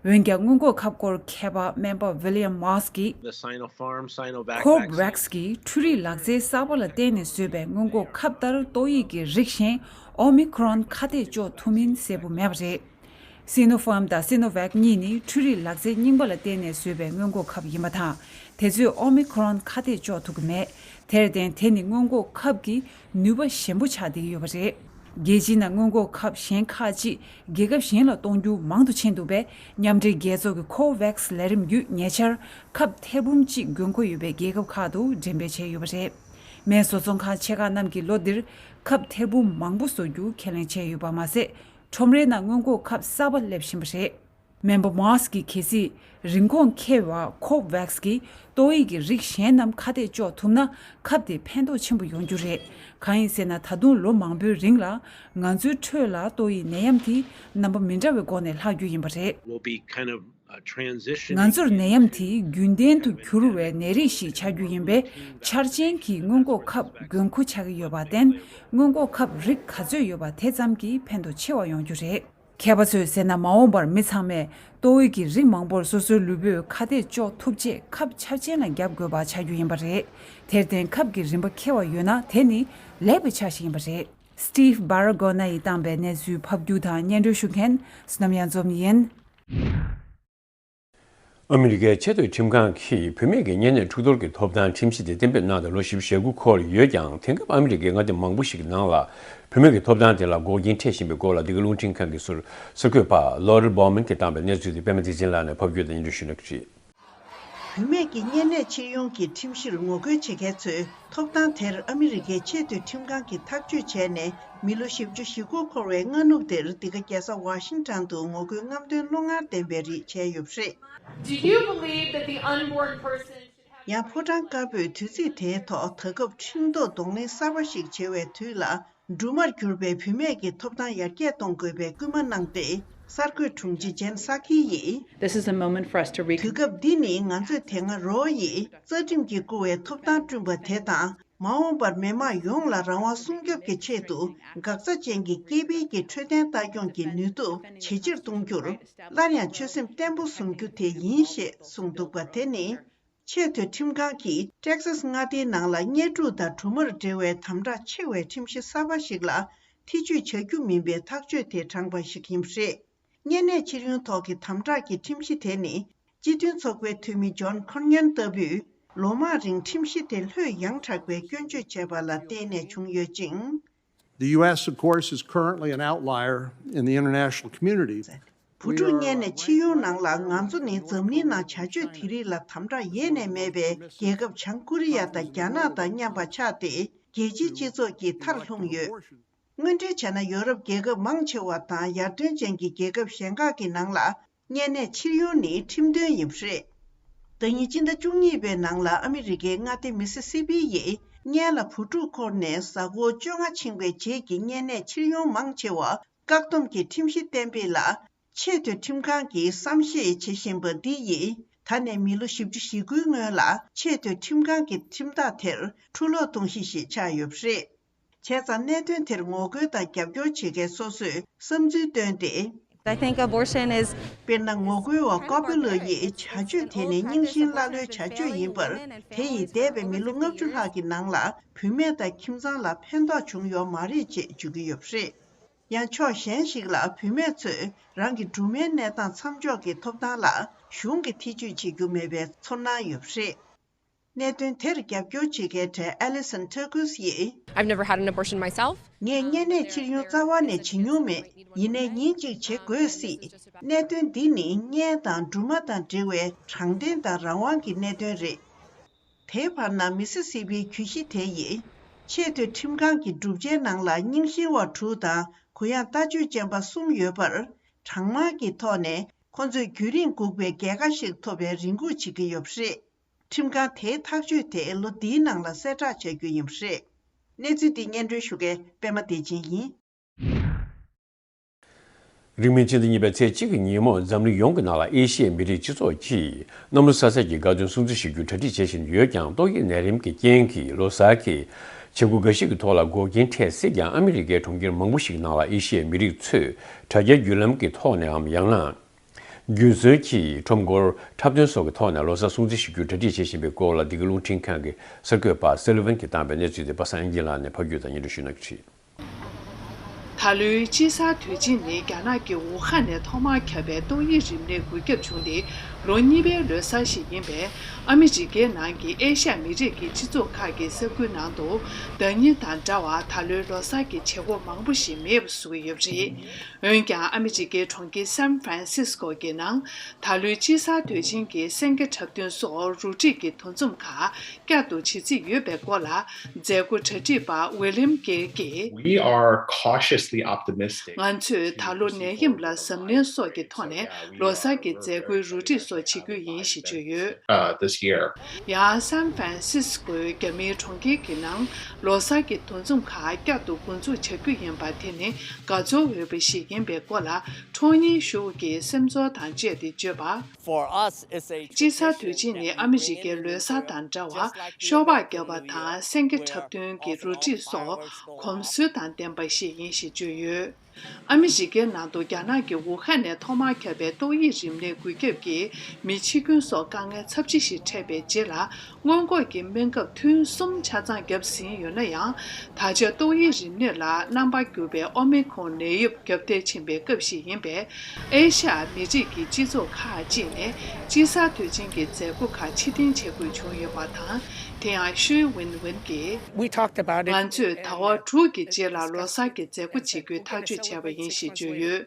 འོན་ཀྱང་སྔོན་འགོག་ཁབ་སྐོར་མཁས་པ་སྨན་པ་William Moss གིས། The Sinopharm Sinovac Corbevax vaccine གིས་འཕྲུལ་རིག་ལག་རྩལ་གསར་པ་ལ་བརྟེན་ནས་བཟོས་པའི་སྔོན་འགོག་ཁབ་ལྟར་ཏོག་དབྱིབས་ཀྱི་རིགས་གཞན་Omicron ཁ་གཏད་གཅོག་ཐུབ་མིན་གསལ་པོ་མེད་པ་རེད། Sinopharm དང་Sinovac གཉིས་ནི་འཕྲུལ་རིག་ལག་རྩལ་རྙིང་པ་ལ་བརྟེན་ནས་བཟོས་པའི་སྔོན་འགོག་ཁབ་ཡིན་པ་དང་། དེ་ཚོས་Omicron ཁ་གཏད་གཅོག་ཐུབ་ཀྱི་མེད། དེར་བརྟེན་དེ་ནི་སྔོན་འགོག་ཁབ་ཀྱི་ནུས་པ་ཞན་པོ་ཆགས་བསྡད་ཀྱི་ཡོད་པ་རེད། རྒྱལ་སྤྱིའི་ནང་སྔོན་འགོག་ཁབ་གཞན་ཁག་ཅིག་རྒྱལ་ཁབ་གཞན་ལ་གཏོང་རྒྱུ་མང་དུ་ཕྱིན་འདུག་པས། མཉམ་འབྲེལ་རྒྱལ་ཚོགས་ཀྱི་Covax ལས་རིམ་བརྒྱུད་ཉེ་ཆར་ཁབ་ཐེར་འབུམ་གཅིག་དགོས་མཁོ་ཡོད་པའི་རྒྱལ་ཁབ་ཁག་ཏུ་འགྲེམས་སྤེལ་བྱས་ཡོད་པ་རེད། སྨན་བཟོ་ཚོང་ཁང་ཆེ་ཁག་རྣམས་ཀྱིས་ལོ་འདིར་ཁབ་ཐེར་འབུམ་མང་པོ་བཟོ་རྒྱུ་ཁས་ལེན་བྱས་ཡོད་པ་མ་ཟད། ཁྲོམ་རའི་ནང་སྔོན་འགོག་ཁབ་གསར་པ་སླེབས་བཞིན་པ་རེད། སྨན་པ་Moss གིས་གལ་སྲིད་རིན་གོང་ཁེ་བ་Covax གིས་ཏོག་དབྱིབས་ཀྱི་རིགས་གཞན་རྣམས་ཁ་གཏད་གཅོག་ཐུབ་ན། ཁབ་དེ་ཕན་ཐོགས་ཆེན་པོ་ཡོང་རྒྱུ་རེད། གང་ཡིན་ཟེར་ན། ད་དུང་ལོ་མང་པོའི་རིང་ལ་ང་ཚོའི་ཁྲོད་ལ་ཏོག་དབྱིབས་ནད་ཡམས་དེ་རྣམ་པ་མི་འདྲ་བའི་སྒོ་ནས་ལྷག་རྒྱུ་ཡིན་པ་རེད། Will be kind of, uh, transitioning ང་ཚོར་ནད་ཡམས་དེ་རྒྱུན་ལྡན་དུ་གྱུར་བའི་ནད་རིགས་ཤིག་ཆགས་རྒྱུ་ཡིན་པས། འཆར་ཅན་གྱི་སྔོན་འགོག་ཁབ་དགོས་མཁོ་ཆགས་ཀྱི་ཡོད་པར་བརྟེན། སྔོན་འགོག་ཁབ་རིགས་ག་ཚོད་ཡོད་པ་དེ་ཙམ་གྱིས་ཕན་ཐོགས་ཆེ་བ་ཡོང་རྒྱུ་རེད། མཁས་པ་ཚོས་ཟེར་ན། མ་འོངས་པར་མི་ཚང་མས་ཏོག་དབྱིབས་ཀྱི་རིགས་མང་པོར་སོ་སོའི་ལུས་པོས་ཁ་གཏད་གཅོག་ཐུབ་ཆེད་ཁབ་འཆར་ཅན་ལ་རྒྱག་དགོས་པ་ཆགས་རྒྱུ་ཡིན་པ་རེད། དེར་བརྟེན་ཁབ་ཀྱི་རིན་པ་ཁེ་བ་ཡོད་ན། དེ་ནི་ལེགས་པའི་ཆ་ཞིག་ཡིན་པ་རེད། Steve Baragona ཡིས་བཏང་པའི་གནས་ཚུལ་ཕབ་སྒྱུར་དང་སྙན་སྒྲོན་ཞུ་མཁན་བསོད་ནམས་གཡང་འཛོམས་ཡིན། ཨ་མི་རི་ཀའི་ཆེས་མཐོའི་ཁྲིམས་ཁང་གིས་བུད་མེད་ཀྱི་གཉན་ནད་འཁྲུག་གཏོར་གྱི་ཐོབ་ཐང་ཁྲིམས་གཞི་དེ་གཏན་འབེབས་གནང་སྟེ་ལོ་བཞི་བཅུ་ཞེ་དགུ་འཁོར་ཡོད་ཀྱང་། དེང་སྐབས་ཨ་མི་རི་ཀའི་མངའ་སྡེ་མང་པོ་ཞིག་གི་ནང་ལ་བུད་མེད་ཀྱི་ཐོབ་ཐང་དེ་ལ་འགོག་རྐྱེན་འཕྲད་བཞིན་པའི་སྐོར་ལ། འདི་ག་རླུང་འཕྲིན་ཁང་གི་ཟུར་གསར་འགོད་པ་Laurel Bowman གྱིས་བཏང་པའི་གནས་ཚུལ་དེ་པད་མ་བདེ་ཆེན་ལགས་ནས་ཕབ་སྒྱུར་དང་སྙན་སྒྲོན་ཞུ་གནང་གི་རེད། བུད་མེད་ཀྱི་གཉན་ནད་ཕྱིར་ཡོང་གི་ཁྲིམས་གཞིར་ངོ་རྒོལ་བྱེད་མཁན་ཚོས་ཐོབ་ཐང་དེར་ཨ་མི་རི་ཀའི་ཆེས་མཐོའི་ཁྲིམས་ཁང་གིས་ཐག་གཅོད་བྱས་ནས། མི་ལོ་བཞི་བཅུ་ཞེ་དགུ་འཁོར་བའི་སྔ་ནུབ་དེར་འདི་ག་རྒྱལ་ས་ཝ་ཤིང་ཊོན་དུ་ངོ་རྒོལ་རྔམ་སྟོན་རླུང་ངར་ལྡན་པའི་རིགས་བྱས་ཡོད་པ་རེད། Do you believe that the unborn person should have ཡང་ཕོ་བྲང་དཀར་པོས་དུས་ཚིགས་དེའི་ཐོག་ད་སྐབས་ཁྲིམས་ཐོག་གདོང་ལེན་གསར་པ་ཞིག་བྱེད་པའི་དུས་ལ། སྦྲུམ་མར་གྱུར་པའི་བུད་མེད་ཀྱི་ཐོབ་ཐང་ཡར་རྒྱས་གཏོང་དགོས་པའི་སྐུལ་མ་གནང་སྟེ། གསར་འགོད་དྲུང་ཆེ་ཇེན་སཱ་ཁི་ཡིས། This is a moment for us to reconnect. དུས་སྐབས་འདི་ནི་ང་ཚོས་དེ་སྔ་རོ་ཡིས་རྩ་ཁྲིམས་ཀྱིས་བཀུར་བའི་ཐོབ་ཐང་བསྐྲུན་པ་དེ་དང་། མ་འོངས་པར་མི་དམངས་ཡོངས་ལ་རང་དབང་སྲུང་སྐྱོབ་ཀྱི་ཆེད་དུ། འགག་རྩ་ཅན་གྱི་སྐྱེ་འཕེལ་གྱི་འཕྲོད་བསྟེན་ལྟ་སྐྱོང་གི་ནུས་སྟོབས་ཇེ་ཆེར་གཏོང་རྒྱུར། སླར་ཡང་ཆོད་སེམས་བརྟན་པོ་བཟུང་རྒྱུ་དེ་ཡིན་ཞེས་གསུངས་འདུག་པ། དེ་ནི། ཆེས་མཐོའི་ཁྲིམས་ཁང་གིས་ཊེག་སཱས་མངའ་སྡེའི་ནང་ལ་གཉེན་སྒྲིག་དང་སྦྲུམ་མར་འབྲེལ་བའི་དམ་དྲག་ཆེ་བའི་ཁྲིམས་གཞི་གསར་པ་ཞིག་ལ་ཐེ་ཇུས་བྱ་རྒྱུ་མིན་པའི་ཐག་གཅོད་དེ་དྲངས་པ་ཞིག་ཡིན་པ་རེད། གཉན་ནད་ཕྱིར་ཡོང་ཐོག་གི་དམ་དྲག་གི་ཁྲིམས་གཞི་དེ་ནི། སྤྱི་མཐུན་ཚོགས་པའི་འཐུས་མི་ཇོན་ཁོར་ཉན་ལྟ་བུས། ལོ་མང་རིང་ཁྲིམས་གཞི་དེ་ལྷོད་ཡངས་དྲགས་པའི་སྐྱོན་བརྗོད་བྱས་པ་ལ་བརྟེན་ནས་བྱུང་ཡོད་ཅིང་། The U S, of course, is currently an outlier in the international community. བུ་ཕྲུག་གཉན་ནད་ཕྱིར་ཡོང་ནང་ལ་ང་ཚོ་ནི་འཛམ་གླིང་ནང་བྱ་སྤྱོད་དེ་རིགས་ལ་དམ་དྲག་ཡེ་ནས་མེད་པའི་རྒྱལ་ཁབ་བྱང་ཀོ་རི་ཡ་དང་རྒྱ་ནག་དང་མཉམ་པ་ཆགས་ཏེ། རྒྱལ་སྤྱིའི་སྤྱི་ཚོགས་ཀྱི་མཐར་ལྷུང་ཡོད། དངོས་འབྲེལ་བྱས་ན། ཡོ་རོབ་རྒྱལ་ཁབ་མང་ཆེ་བ་དང་ཡར་ཐོན་ཅན་གྱི་རྒྱལ་ཁབ་གཞན་ཁག་གི་ནང་ལ། གཉན་ནད་ཕྱིར་ཡོང་ནི་ཁྲིམས་མཐུན་ཡིན་པ་རེད། ཟླ་ཉིན་སྤྱི་ཟླ་བཅུ་གཉིས་པའི་ནང་ལ་ཨ་མི་རི་ཀའི་མངའ་སྡེ་མི་སི་སི་པི་ཡིས་གཉེན་ལ་བུ་ཕྲུག་འཁོར་ནས་གཟའ་འཁོར་བཅོ་ལྔ་ཕྱིན་པའི་རྗེས་ཀྱི་གཉན་ནད་ཕྱིར་ཡོང་མང་ཆེ་བ་བཀག་སྡོམ་གྱི་ཁྲིམས་གཞི་གཏན་འབེབས་ལ་ཆེས་མཐོའི་ཁྲིམས་ཁང་གིས་བསམ་ཤེས་བྱེད་བཞིན་པ་འདི་ཡིས། ད་ནས་མི་ལོ་བཞི་བཅུ་ཞེ་དགུའི་སྔོན་ལ་ཆེས་མཐོའི་ཁྲིམས་ཁང་གི་ཁྲིམས་ཐག་དེར་འཁྲུ་སློག་གཏོང་གཞི་ཞིག་ཆགས་ཡོད་པ་རེད། བྱས་ཙང་གནད་དོན་དེར་ངོ་རྒོལ་དང་རྒྱབ་སྐྱོར་བྱེད་མཁན་སོ་སོས་བསམ་ཚུལ་བཏོན་ཏེ། I think abortion is དཔེར་ན། ངོ་རྒོལ་བ་ཀོ་པི་ལོ་ཡིས་བྱ་སྤྱོད་དེ་ནི་རྙིང་ཞེན་ཀླ་ཀློའི་བྱ་སྤྱོད་ཡིན་པར། དེ་ཡིས་འདས་པའི་མི་ལོ་ལྔ་བཅུ་ལྷག་གི་ནང་ལ་བུད་མེད་དང་ཁྱིམ་ཚང་ལ་ཕན་ཐོགས་བྱུང་ཡོད་མ་རེད་ཅེས་བརྗོད་ཀྱི་ཡོད་པ་རེད། ཡང་ཕྱོགས་གཞན་ཞིག་ལ་བུད་མེད་ཚོས་རང་གི་སྦྲུམ་མའི་གནས་སྟངས་མཚམས་འཇོག་གི་ཐོབ་ཐང་ལ་གཞུང་གིས་ཐེ་ཇུས་བྱེད་རྒྱུ་མེད་པའི་ཚོར་སྣང་ཡོད་པ་རེད། གནད་དོན་དེར་རྒྱབ་སྐྱོར་བྱེད་མཁན་གྲས་Alison Turkus ཡིས། I've never had an abortion myself. ངས་གཉན་ནད་ཕྱིར་ཡོང་རྩ་བ་ནས་བྱེད་མྱོང་མེད། ཡིན་ནའི་ཉིན་གཅིག་བྱེད་དགོས་སྲིད། གནད་དོན་འདི་ནི་གཉེན་དང་སྦྲུམ་མ་དང་འབྲེལ་བའི་དྲང་བདེན་དང་རང་དབང་གི་གནད་དོན་རེད། དེའི་བར་ན་མི་སི་སི་པིའི་གྱོད་གཞི་དེ་ཡིས་ཆེས་མཐོའི་ཁྲིམས་ཁང་གི་སྒྲུབ་བྱའི་ནང་ལ་རྙིང་ཞེན་བ་དྲུག་དང་གུ་ཡངས་ལྟ་སྤྱོད་ཅན་པ་གསུམ་ཡོད་པར། གྲངས་མང་གི་ཐོག་ནས་ཁོ་ཚོས་རྒྱུན་རིང་སྒུག་པའི་རྒྱལ་ཁ་ཞིག་ཐོབ་པའི་རེ་སྒུག་བྱེད་ཀྱི་ཡོད་པ་རེད། ཁྲིམས་ཁང་དེའི་ཐག་གཅོད་དེ་ལོ་འདིའི་ནང་ལ་གསལ་བསྒྲགས་བྱ་རྒྱུ་ཡིན་པ་རེད། གནས་ཚུལ་འདི་སྙན་སྒྲོན་ཞུ་མཁན་པད་མ་བདེ་ཆེན་ཡིན། རིང་མིན་ཕྱི་ཟླ་གཉིས་པའི་ཚེས་གཅིག་གི་ཉིན་མོ་འཛམ་གླིང་ཡོངས་ཀྱི་ནང་ལ་ཨེ་ཤི་ཡའི་མི་རིགས་སྤྱི་ཚོགས་ཀྱིས་གནམ་ལོ་གསར་ཚེས་ཀྱི་དགའ་སྟོན་སྲུང་བརྩི་ཞུ་རྒྱུ་གྲ་སྒྲིག་བྱེད་བཞིན་ཡོད་ཀྱང་ཏོག་དབྱིབས་ནད་རིམས་ཀྱི་རྐྱེན་གྱིས་ལོ་གསར་གྱི་བྱེད་སྒོ་འགའ་ཞིག་གི་ཐོག་ལ་འགོག་རྐྱེན་འཕྲད་སྲིད་ཀྱང་ཨ་མི་རི་ཀའི་གྲོང་ཁྱེར་མང་པོ་ཞིག་ནང་ལ་ཨེ་ཤི་ཡའི་མི་རིགས་ཚོས་དྲ་རྒྱའི་བརྒྱུད་ལམ་གྱི་ཐོག་ནས་འམ་ཡང་ན། རྒྱུན་སྲོལ་གྱིས་ཁྲོམ་སྐོར་འཁྲབ་སྟོན་སོགས་ཀྱི་ཐོག་ནས་ལོ་གསར་སྲུང་བརྩི་ཞུ་རྒྱུ་གྲ་སྒྲིག་བྱེད་བཞིན་པའི་སྐོར་ལ་འདི་ག་རླུང་འཕྲིན་ཁང་གི་གསར་འགོད་པ་སེ་ལི་ཝན་གྱིས་བཏང་བའི་གནས་ཚུལ་དེ་པ་སངས་དབྱངས་སྐྱིད་ལགས་ནས་ཕབ་སྒྱུར་དང་སྙན་སྒྲོན་ཞུ་གནང་གི་རེད། ད་ལོའི་དཔྱིད་གསར་དུས་ཆེན་ནི་རྒྱ་ནག་གི་ཝུ་ཧན་ནས་ཐོག་མར་ཁྱབ་པའི་ཏོག་དབྱིབས་རིམས་ནད་འགོས་ཁྱབ་བྱུང་སྟེ་ལོ་གཉིས་པའི་ལོ་གསར་ཞིག་ཡིན་པས། ཨ་མི་རི་ཀའི་ནང་གི་ཨེ་ཤ་ཡ་མི་རིགས་ཀྱི་སྤྱི་ཚོགས་ཁག་གི་ས་ཁུལ་ནང་དུ་ཟླ་ཉིན་དང་འདྲ་བར་ད་ལོའི་ལོ་གསར་གྱི་བྱེད་སྒོ་མང་པོ་ཞིག་མེད་པ་བཟོ་གི་ཡོད་པ་རེད། འོན་ཀྱང་ཨ་མི་རི་ཀའི་གྲོང་ཁྱེར་སན་ཧྥ་རན་སིས་ཀོ་གི་ནང་ད་ལོའི་དཔྱིད་གསར་དུས་ཆེན་གྱི་སེང་གེ་འཁྲབ་སྟོན་སོགས་རུ་སྒྲིག་གི་འདུ་འཛོམས་ཁག་བསྐྱར་དུ་བྱེད་རྩིས་ཡོད་པའི་སྐོར་ལ་མཛད་སྒོ་གྲ་སྒྲིག་པ་ཝི་ལིམ་གེལ་གྱིས། We are cautiously optimistic. ང་ཚོས་ད་ལོ་ནད་ཡམས་ལ་གཟབ་ནན་སོགས་ཀྱི་ཐོག་ནས་ལོ་གསར་གྱི་མཛད་སྒོའི་རུ་སྒྲིག་སོགས་བྱེད་རྒྱུ་ཡིན་ཞེས་བརྗོད་ཡོད། Uh, this year. ཡང་སན་ཧྥ་རན་སིས་ཀོའི་རྒྱ་མིའི་གྲོང་ཁྱེར་གྱི་ནང་ལོ་གསར་གྱི་འདུ་འཛོམས་ཁག་བསྐྱར་དུ་འགོ་འཛུགས་བྱ་རྒྱུ་ཡིན་པ་དེ་ནི་དགའ་ཚོར་འོས་པ་ཞིག་ཡིན་པའི་སྐོར་ལ་ཁྲོ་སྙིང་ཤུགས་ཀྱིས་སེམས་ཚོར་དང་བཅས་ཏེ་བརྗོད་པ། For us, it's a དཔྱིད་གསར་དུས་ཆེན་ནི་ཨ་མི་རི་ཀའི་ལོ་གསར་དང་འདྲ་བར་ཤོག་སྦག་བརྒྱབ་པ་དང་སེང་གེ་འཁྲབ་སྟོན་གྱི་རུ་སྒྲིག་སོགས་གོམས་སྲོལ་དང་ལྡན་པ་ཞིག་ཡིན་ཞེས་བརྗོད་ཡོད། ཨ་མི་རི་ཀའི་ནང་དུ་རྒྱ་ནག་གི་ཝུ་ཧན་ནས་ཐོག་མར་ཁྱབ་པའི་ཏོག་དབྱིབས་རིམས་ནད་འགོས་ཁྱབ་ཀྱིས་མི་འཆི་སྐྱོན་སོགས་དཀའ་ངལ་ཚབས་ཆེ་ཞིག་འཕྲད་པའི་རྗེས་ལ། སྔོན་འགོག་གི་སྨན་ཁབ་ཐུན་གསུམ་ཆ་ཚང་བརྒྱབ་ཟིན་ཡོད་ན་ཡང་། ད་ཆ་ཏོག་དབྱིབས་རིམས་ནད་ལ་རྣམ་པར་གྱུར་པའི་ཨོ་མི་ཁོང་ནད་ཡམས་རྒྱབ་གཏད་ཕྱིན་པའི་སྐབས་ཤིག་ཡིན་པས། ཨེ་ཤ་ཡ་མི་རིགས་ཀྱི་སྤྱི་ཚོགས་ཁག་ཅིག་ནས་དཔྱིད་གསར་དུས་ཆེན་གྱི་མཛད་སྒོ་ཁག་ཕྱིར་འཐེན་བྱེད་དགོས་བྱུང་ཡོད་པ་དང་། དེ་ཡང་ཤུའེ་ཝིན་ཝིན་གྱིས། We talked about it. ང་ཚོས་ཟླ་བ་དྲུག་གི་རྗེས་ལ་ལོ་གསར་གྱི་མཛད་སྒོ་བྱེད་རྒྱུའི་ཐག་གཅོད་བྱས་པ་ཡིན་ཞེས་བརྗོད་ཡོད།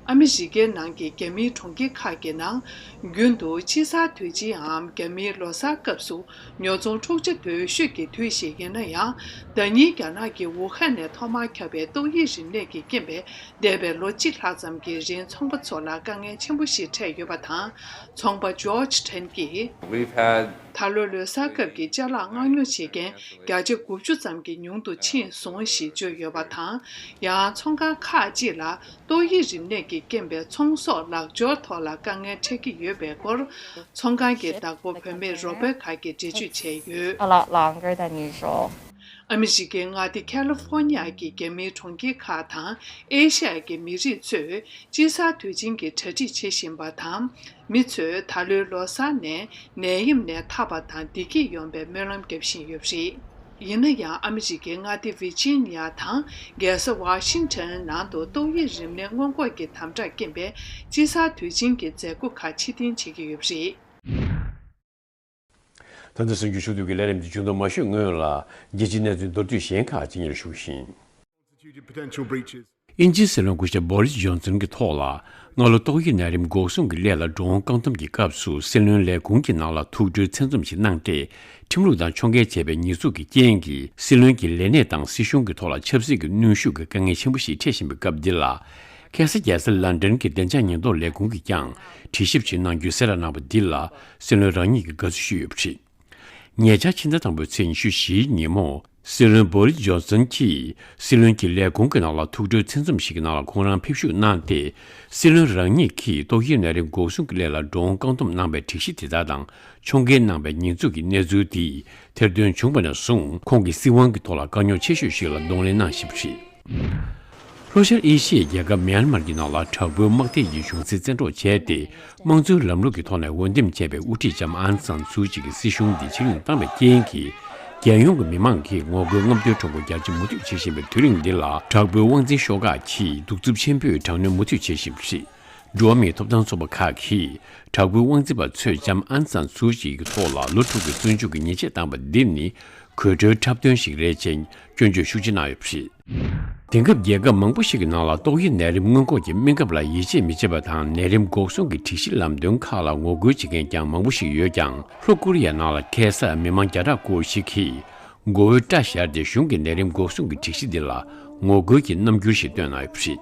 ཨ་མི་རི་ཀའི་ནང་གི་རྒྱ་མིའི་གྲོང་ཁྱེར་ཁག་གི་ནང་། རྒྱུན་དུ་དཔྱིད་གསར་དུས་ཆེན་འམ་རྒྱ་མིའི་ལོ་གསར་སྐབས་སུ་ཉོ་ཚོང་འཁྲུག་ཆ་དོད་ཤོས་ཀྱི་དུས་ཤིག་ཡིན་ན་ཡང་། ཟླ་ཉིན་རྒྱ་ནག་གི་ཝུ་ཧན་ནས་ཐོག་མར་ཁྱབ་པའི་ཏོག་དབྱིབས་རིམས་ནད་ཀྱི་རྐྱེན་པས། འདས་པའི་ལོ་གཅིག་ལྷག་ཙམ་གྱི་རིང་ཚོང་པ་ཚོ་ལ་དཀའ་ངལ་ཆེན་པོ་ཞིག་འཕྲད་ཡོད་པ་དང་། ཚོང་པ་ཇོརྗ་ཁྲེན་གྱིས། We've had ད་ལོ་ལོ་གསར་སྐབས་ཀྱི་ཅ་ལག་མངགས་ཉོ་བྱེད་མཁན་བརྒྱ་ཆ་དགུ་བཅུ་ཙམ་གྱིས་ཉུང་དུ་ཕྱིན་སོང་ཞེས་བརྗོད་ཡོད་པ་དང་། ཡང་ཚོང་ཁང་ཁག་ཅིག་ལ་ཏོག་དབྱིབས་རིམས་ནད་ཀྱི་རྐྱེན་པས་ཚོང་ཟོག་ལག་འབྱོར་ཐོག་ལ་དཀའ་ངལ་འཕྲད་ཀྱི་ཡོད་པའི་སྐོར། ཚོང་ཁང་གི་བདག་པོ་བུད་མེད་རོ་བེ་ཁ་གིས་འགྲེལ་བརྗོད་བྱས་ཡོད། A lot longer than usual. ཨ་མི་རི་ཀའི་མངའ་སྡེ་ཁ་ལི་ཧྥོ་ནི་ཡ་གི་རྒྱ་མིའི་གྲོང་ཁྱེར་ཁག་དང་ཨེ་ཤ་ཡ་གི་མི་རིགས་ཚོས་དཔྱིད་གསར་དུས་ཆེན་གྱི་གྲ་སྒྲིག་བྱེད་བཞིན་པ་དང་། མི་ཚོས་ད་ལོའི་ལོ་གསར་ནས་ནད་ཡམས་ནས་ཐར་པ་དང་བདེ་སྐྱིད་ཡོང་བའི་སྨོན་ལམ་རྒྱབ་བཞིན་ཡོད་པ་རེད། ཡིན་ན་ཡང་ཨ་མི་རི་ཀའི་མངའ་སྡེ་ཝི་ཇི་ནི་ཡ་དང་རྒྱལ་ས་ཝ་ཤིང་ཊོན་ནང་དུ་ཏོག་དབྱིབས་རིམས་ནད་སྔོན་འགོག་གི་དམ་དྲག་རྐྱེན་པས་དཔྱིད་གསར་དུས་ཆེན་གྱི་མཛད་སྒོ་ཁག་ཕྱིར་འཐེན་བྱེད་ཀྱི་ཡོད་པ་རེད། ད་ལྟ་གསར་འགྱུར་ཞུ་གཏུག་གི་ལས་རིམ་འདི་མཇུག་བསྡོམས་མ་ཞུས་སྔོན་ལ། རྒྱལ་སྤྱིའི་གནས་ཚུལ་མདོར་བསྡུས་གཞན་ཁག་ཅིག་སྙན་སྒྲོན་ཞུ་གི་ཡིན། Potential breaches. དབྱིན་ཇིའི་སྲིད་བློན་སྐུ་ཞབས་བྷོ་རིས་ཇོན་སན་གྱི་ཐོག་ལ་སྔ་ལོ་ཏོག་དབྱིབས་ནད་རིམས་འགོག་སྲུང་གི་སླད་ལ་འགྲོ་འོང་བཀག་སྡོམ་གྱི་སྐབས་སུ་སྲིད་བློན་ལས་ཁུངས་ཀྱི་ནང་ལ་ཐུགས་སྤྲོའི་མཚན་འཛོམས་ཤིག་གནང་སྟེ། ཁྲིམས་ལུགས་དང་ཕྱོགས་འགལ་བྱས་པའི་ཉེས་འཛུགས་ཀྱི་རྐྱེན་གྱིས་སྲིད་བློན་གྱི་ལས་གནས་དང་སྲིད་གཞུང་གི་ཐོག་ལ་ཆབ་སྲིད་ཀྱི་གནོན་ཤུགས་ཀྱི་དཀའ་ངལ་ཆེན་པོ་ཞིག་འཕྲད་བཞིན་པའི་སྐབས་འདི་ལ། ཁ་སང་རྒྱལ་ས་ལན་ཌན་གྱི་བདེ་འཇགས་ཉེན་རྟོག་ལས་ཁུངས་ཀྱིས་ཀྱང་དྲི་ཞིབ་ཞིག་གནང་རྒྱུའི་གསལ་བསྒྲགས་གནང་བ་འདི་ལ་སྲིད་བློན་རང་ཉིད་ཀྱིས་དགའ་བསུ་ཞུས་ཡོད་པ་རེད། ཉེ་ཆར་ཕྱི་ཟླ་དང་པོའི་ཚེས་ཉི་ཤུ་བཞིའི་ཉིན་མོ། སྲིད་བློན་བྷོ་རིས་ཇོན་སན་གྱིས་སྲིད་བློན་གྱི་ལས་ཁུངས་ཀྱི་ནང་ལ་ཐུགས་སྤྲོའི་མཚན་འཛོམས་ཤིག་གི་ནང་ལ་ཁོང་རང་ཕེབས་ཞུགས་གནང་སྟེ། སྲིད་བློན་རང་ཉིད་ཀྱིས་ཏོག་དབྱིབས་ནད་རིམས་འགོག་སྲུང་གི་སླད་ལ་འགྲོ་འོང་བཀག་སྡོམ་གནང་བའི་སྒྲིག་གཞི་དེ་དག་དང་ཕྱོགས་འགལ་གནང་བའི་ཉེས་འཛུགས་ཀྱི་གནས་ཚུལ་འདི་ཐེར་འདོན་བྱུང་བ་ནས་བཟུང་ཁོང་གིས་སྲིད་དབང་གི་ཐོག་ལ་དཀའ་རྙོག་ཆེ་ཤོས་ཤིག་ལ་གདོང་ལེན་གནང་བཞིན་པ་རེད། ལྷོ་ཤར་ཨེ་ཤི་ཡའི་རྒྱལ་ཁབ་མིའན་མར་གྱི་ནང་ལ་དྲག་པོའི་དམག་སྡེ་ཡི་གཞུང་སྲིད་བཙན་འཕྲོག་བྱས་ཏེ། དམངས་གཙོའི་ལམ་ལུགས་ཀྱི་ཐོག་ནས་འོས་འདེམས་བྱས་པའི་དབུ་ཁྲིད་ལྕམ་ཨང་སན་སུའུ་ཅི་གི་སྲིད་གཞུང་འདི་ཕྱིར་འགྱངས་བཏང་བའི་རྐྱེན་གྱིས། རྒྱལ་ཡོངས་ཀྱི་མི་མང་གིས་ངོ་རྒོལ་རྔམ་སྟོན་ཁྲོམ་སྐོར་རྒྱ་ཆེ་མུ་མཐུད་བྱེད་བཞིན་པའི་དུས་རིང་འདི་ལ། དྲག་པོའི་དབང་འཛིན་ཤོག་ཁག་གིས་གདུག་རྩུབ་ཆེན་པོས་དྲག་གནོན་མུ་མཐུད་བྱེད་བཞིན་པ་རེད། འགྲོ་བ་མིའི་ཐོབ་ཐང་ཚོགས་པ་ཁག་གིས་དྲག་པོའི་དབང་འཛིན་པ་ཚོས་ལྕམ་ཨང་སན་སུའུ་ཅི་གི་ཐོག་ལ་ལོ་དྲུག་གི་བཙོན་འཇུག་གི་ཉེས་ཆད་བཏང་བ་འདི་ནི་དགོད་བྲོའི་འཁྲབ་སྟོན་ཞིག་རེད་ཅེས་སྐྱོན་བརྗོད་ཤུགས་ཆེ་གནང་ཡོད་པ་རེད། དེང་སྐབས་རྒྱལ་ཁབ་མང་པོ་ཞིག་གི་ནང་ལ་ཏོག་དབྱིབས་ནད་རིམས་སྔོན་འགོག་གི་སྨན་ཁབ་ལ་ཡིད་ཆེས་མི་བྱེད་པ་དང་། ནད་རིམས་འགོག་སྲུང་གི་སྒྲིག་གཞི་ལམ་སྟོན་ཁག་ལ་ངོ་རྒོལ་བྱེད་མཁན་ཀྱང་མང་པོ་ཞིག་ཡོད་ཀྱང་། ལྷོ་ཀོ་རི་ཡའི་ནང་ལ་ཁ་སང་མི་མང་བརྒྱ་ཕྲག་སྐོར་ཞིག་གིས་མགོ་བོའི་སྐྲ་བཞར་ཏེ་གཞུང་གི་ནད་རིམས་འགོག་སྲུང་གི་སྒྲིག་གཞི་འདི་ལ་ངོ་རྒོལ་གྱི་རྣམ་འགྱུར་ཞིག་བཏོན་གནང་ཡོད་པ་རེད།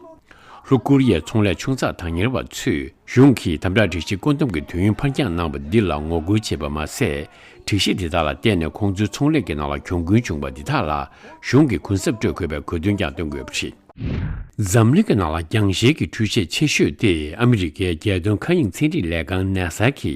ལྷོ་ཀོ་རི་ཡའི་ཚོང་ལས་ཆུང་ཚགས་དོན་གཉེར་བ་ཚོས་གཞུང་གིས་དམ་དྲག་སྒྲིག་གཞི་བཀོད་འདོམས་ཀྱི་དུས་ཡུན་ཕར་འགྱངས་གནང་བ་འདི་ལ་ངོ་རྒོལ་བྱས་པ་མ་ཟད། སྒྲིག་གཞི་འདི་དག་ལ་བརྟེན་ནས་ཁོང་ཚོའི་ཚོང་ལས་ཀྱི་ནང་ལ་གྱོང་གུན་བྱུང་བ་འདི་དག་ལ་གཞུང་གིས་གུན་གསབ་སྤྲོད་དགོས་པའི་དགོས་འདུན་ཀྱང་བཏོན་དགོས་པ་རེད། འཛམ་གླིང་གི་ནང་ལ་རྒྱང་ཤེལ་གྱི་འཕྲུལ་ཆས་ཆེ་ཤོས་དེ་ཨ་མི་རི་ཀའི་རྒྱལ་དོན་མཁའ་དབྱིངས་ཚན་རིག་ལས་ཁང་ནཱ་ས་གི་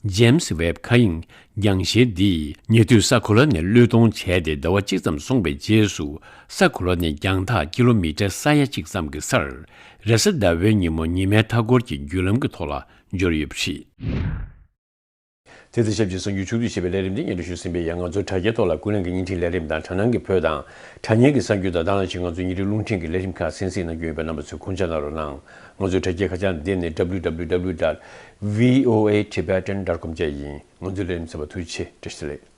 ཇེམ་སི་ཝེབ་མཁའ་དབྱིངས་རྒྱང་ཤེལ་འདིས་ཉེ་དུས་ས་གོ་ལ་ནས་བློས་གཏོང་བྱས་ཏེ་ཟླ་བ་གཅིག་ཙམ་སོང་བའི་རྗེས་སུ། ས་གོ་ལ་ནས་རྒྱང་ཐག་ཀི་ལོ་མི་ཊར་ས་ཡ་གཅིག་ཙམ་གྱི་སར། རེས་གཟའ་ཟླ་བའི་ཉིན་མོ་ཉི་མའི་མཐའ་འཁོར་གྱི་བརྒྱུད་ལམ་གྱི་ཐོག་ལ་འབྱོར་ཡོད་པ་རེད། དེ་དང་ཆབས་ཅིག་གསར་འགྱུར་ཕྱོགས་བསྡུས་བྱས་པའི་ལས་རིམ་འདི་སྙན་སྒྲོན་ཞུས་ཟིན་པས། ཡང་ང་ཚོའི་དྲ་རྒྱའི་ཐོག་ལ་ཀུན་གླེང་གི་བརྙན་འཕྲིན་ལས་རིམ་དང་དྲ་སྣང་གི་བོད་དང་དྲ་བརྙན་གྱི་གསར་འགྱུར་དང་། ད་ནང་བཞིན་ང་ཚོའི་ཉིན་རེའི་རླུང་འཕྲིན་གྱི་ལས་རིམ་ཁག་གསན་གཟིགས་གནང་རྒྱུ་ཡིན་པས། རྣམ་པ་ཚོས་ཁུངས་བཅར་གནང་རོགས་གནང་། ང་ཚོའི་དྲ་རྒྱའི་ཁ་བྱང་འདི་ནི་W W W dot V O A Tibetan dot com བཅས་ཡིན། ང་ཚོའི་ལས་རིམ་གསན་པར་ཐུགས་རྗེ་ཆེ། བཀྲ་ཤིས་བདེ་ལེགས།